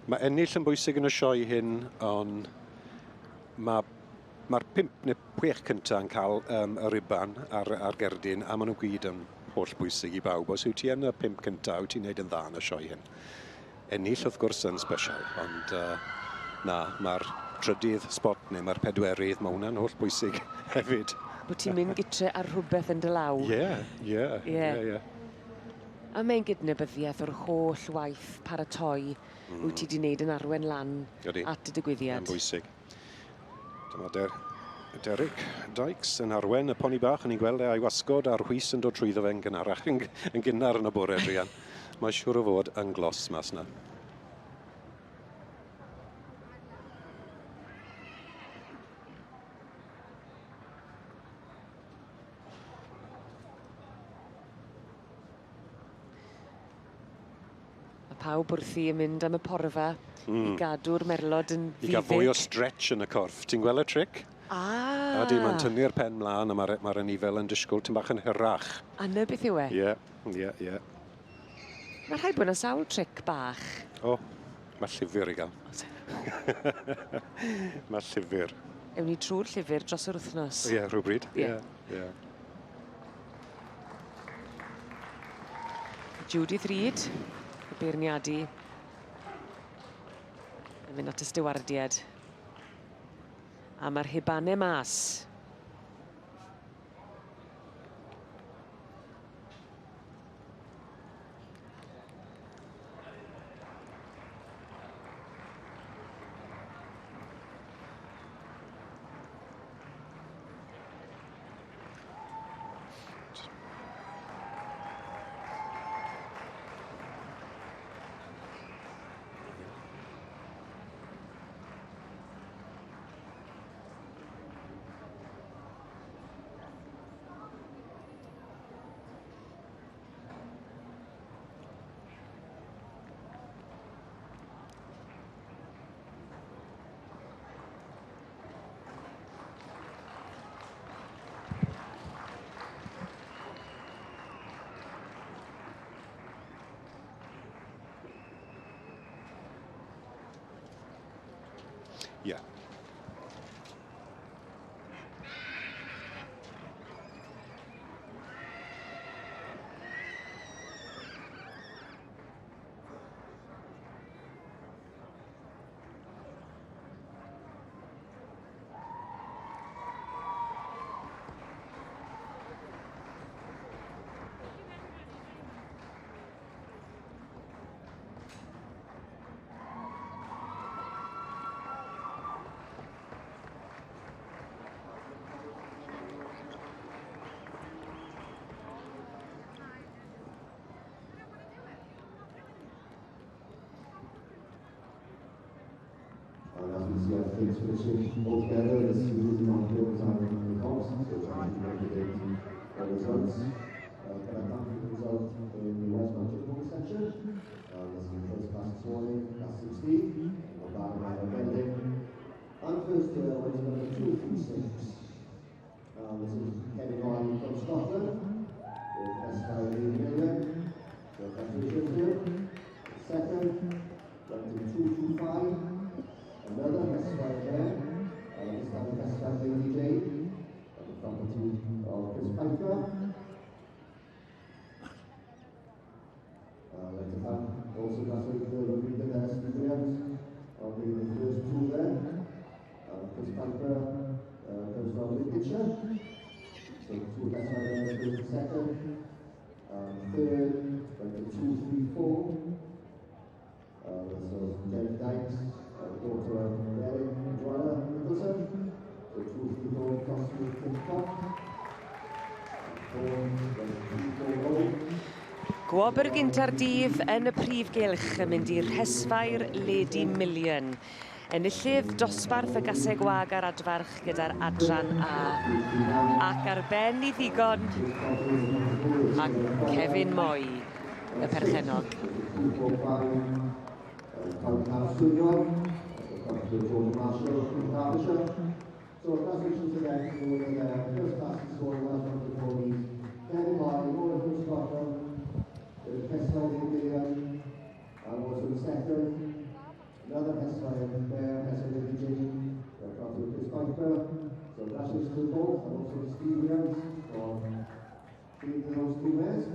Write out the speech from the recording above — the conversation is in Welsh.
Mae ennill yn bwysig yn y sioe hyn, ond mae mae'r 5 neu 6 cyntaf yn cael y riban ar gerdyn, a maen nhw gyd yn holl bwysig i bawb. Os wyt ti yn y 5 cyntaf, wyt ti'n neud yn dda yn y sioe hyn. Ennill, wrth gwrs, yn special, ond na, mae'r trydydd spot neu mae'r pedwerydd, mae hwnna'n holl bwysig hefyd. Bod ti'n mynd gytre ar rhywbeth yn dy law. Ie, ie, ie, ie. A mae'n gydnabyddiaeth o'r holl waith paratoi wyt ti wedi wneud yn arwen lan at y digwyddiad. Mae'n bwysig. Dyma Derek Dykes yn arwen y poni bach, o'n i'n gweld e a'i wasgod a'r whis yn dod trwyddo fe'n gynharach, yn gynnar yn y bore, druan. Mae siŵr o fod yn glos mas na. A pawb wrthi yn mynd am y porfa i gadw'r merlod yn I gael fwy o stretch yn y corff. Ti'n gweld y tric? Ydy, mae'n tynnu'r pen mlaen a mae'r anifail yn disgwyl tipyn bach yn hirach. A 'na beth yw e? Ie, ie, ie. Mae rhaid bod yna sawl tric bach. O, mae llyfr i gael. Mae llyfr. Ewn ni trwy'r llyfr dros yr wythnos. Ie, rhywbryd. Ie, ie. Judith Reid, y beirniadu, yn mynd at y stiwardiad. A mae'r rhubanau mas. Yeah. And as we see our things finishing all together, this is on time the cops, so trying to replicate the results. But I can't the result in the Welsh Magic Pony section. This is the first class this morning, class 16, and first here was number 236. This is Kevin Ryan from Scotland, with Esquire Lee Million. So congratulations to him. Second, went to 225. Another Esquire there, this time the Esquire Lady Jane, at the property of Chris Piper. I'd like to thank also congratulate the breeder there, Steve Williams, on being the first two there. Chris Piper comes from Lincolnshire, so two Esquire there, first and second. Third, went to 234. This was Jenny Dykes, daughter of Derek and Joanna Nicholson. So 234 Cosmic Tick-Tock. Four, went to 240. Gwobr gynta'r dydd yn y prif gylch yn mynd i'r Rhesfair Lady Million. Enillydd dosbarth y gaseg wag a'r adfarch gyda'r adran A. Ac ar ben i ddigon, mae Kevin Moy, y perchennog. So congratulations again to the winner there. First class this morning, Welsh Mountain Ponies. Kevin Moy, owner from Scotland, with Rhesfair Lady Million, and also the second, Hesfair Bear, Hesfair Lady Jane, to Chris Piper. So congratulations to both, and also to Steve Williams for being those two mares.